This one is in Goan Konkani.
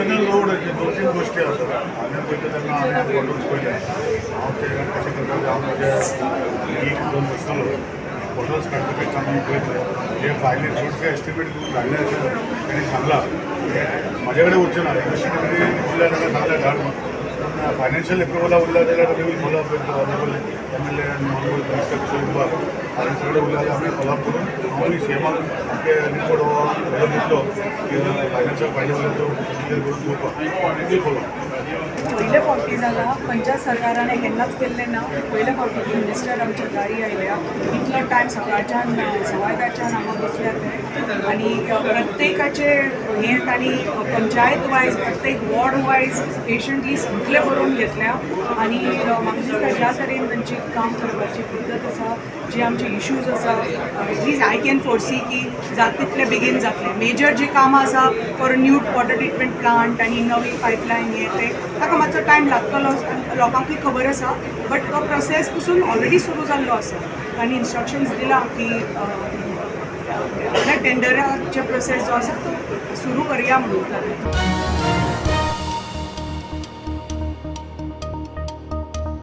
एक्सटर्नल लोड, दोन तीन गोश्टी आसा. हांवें पळयता तेन्ना हांवें फोटोज पळयले. हांव ते कशें करता, हांव म्हज्या एक दोन बसतलो, फोटोज काडटकच आमी पळयतले. जे फायली चडशे एस्टिमेट करून धाडले आशिल्ले, तेणी सांगला म्हाजे कडेन उरचें ना. एस्टिमेट उरल्या जाल्यार सांगल्या धाड म्हणून. पूण फायनान्शियल एप्रुवला उरल्या जाल्यार we will follow up with honourable MLA आनी ऑनरेबल मिनिस्टर किशोर कुमार आनी सगळे उरल्या जाल्यार आमी फॉलोअप करून हांवूय सीएमाक आमचे रिपोर्ट हो बरोवन दितलो की फायनान्शियल फायली उरल्या त्यो क्लियर करून दिवपाक. Will follow. पयले फावटी जाला. खंयच्याच सरकारान हें केन्नाच केल्लें ना. पयले फावटी मिनिस्टर आमच्या दारी आयल्या. इतलो टायम सकाळच्यान 10:15च्यान हांगा बसल्या ते आनी प्रत्येकाचे हें तांणी पंचायत वायज, प्रत्येक वॉर्ड वायज पेशंटली सगळे बरोवन घेतल्या. आनी म्हाका दिसता ज्या तरेन तांची काम करपाची पद्दत आसा, जे आमचे इश्यूज आसा, at least I can foresee की जात तितले बेगीन जातले. मेजर जी कामां आसा for new water treatment plant आनी नवी पायपलायन हे ते, ताका मातसो टायम लागतलो, लोकांकूय खबर आसा. बट तो प्रोसेस पसून ऑलरेडी सुरू जाल्लो आसा. तांणी इन्स्ट्रक्शन्स दिला की टेंडराचे प्रोसेस जो आसा तो सुरू करया म्हणून.